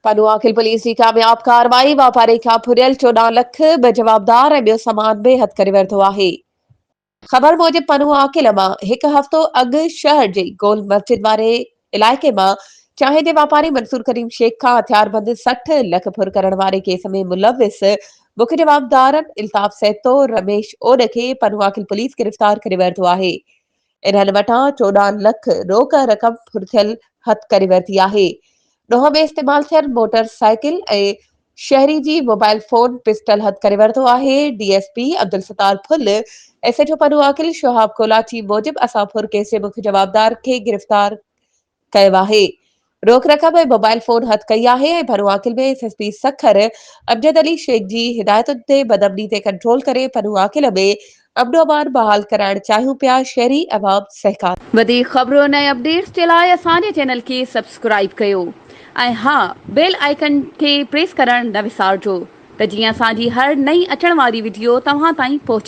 Pano Aqil police جي ڪامياب ڪارروائي، واپاري کان ڦريل 14 لک، ٻه جوابدار ۽ ٻيو سامان به هٿ ڪري ورتو آهي. خبر موجب پنوعاقل مان هڪ هفتو اڳ شهر جي گول مسجد واري علائقي مان چانهه جي واپاري منصور ڪريم شيخ کان هٿياربند 60 لک ڦر ڪرڻ واري ڪيس ۾ ملوث مک جوابدارن الطاف سهتو، رميش اوڏ کي پنوعاقل پوليس گرفتار ڪري ورتو آهي. انهن وٽان 14 لک روڪ رقم ڦر ٿيل هٿ ڪري ورتي آهي. ڏوهه ۾ استعمال ٿيل موٽر سائيڪل ۽ شهري جي موبائل فون پسٽل هٿ ڪري ورتو آهي. D S P Abdul Sattar Phal, S H O Pano Aqil Shahab Kolachi موجب اسان ڦر ڪيس جي مک جوابدار کي گرفتار ڪيو آهي. روڪ رقم ۽ موبائل فون هٿ ڪئي آهي ۽ Pano Aqil ۾ S S P Sukkur Amjad Ali Shaikh جي هدايتن تي بدامني تي ڪنٽرول ڪري پنوعاقل ۾ امن و امان بحال ڪرائڻ چاهيون پيا شهري عوام سهڪار. وڌيڪ خبرن ۽ اپڊيٽس جي لاء اسان جي چينل کي سبسڪرائيب ڪيو ۽ ها بيل آئيڪن کي پريس ڪرڻ نه وسارجو ته جيئن اسان جي هر نئين اچڻ واري وڊيو توهان تائين پهچي.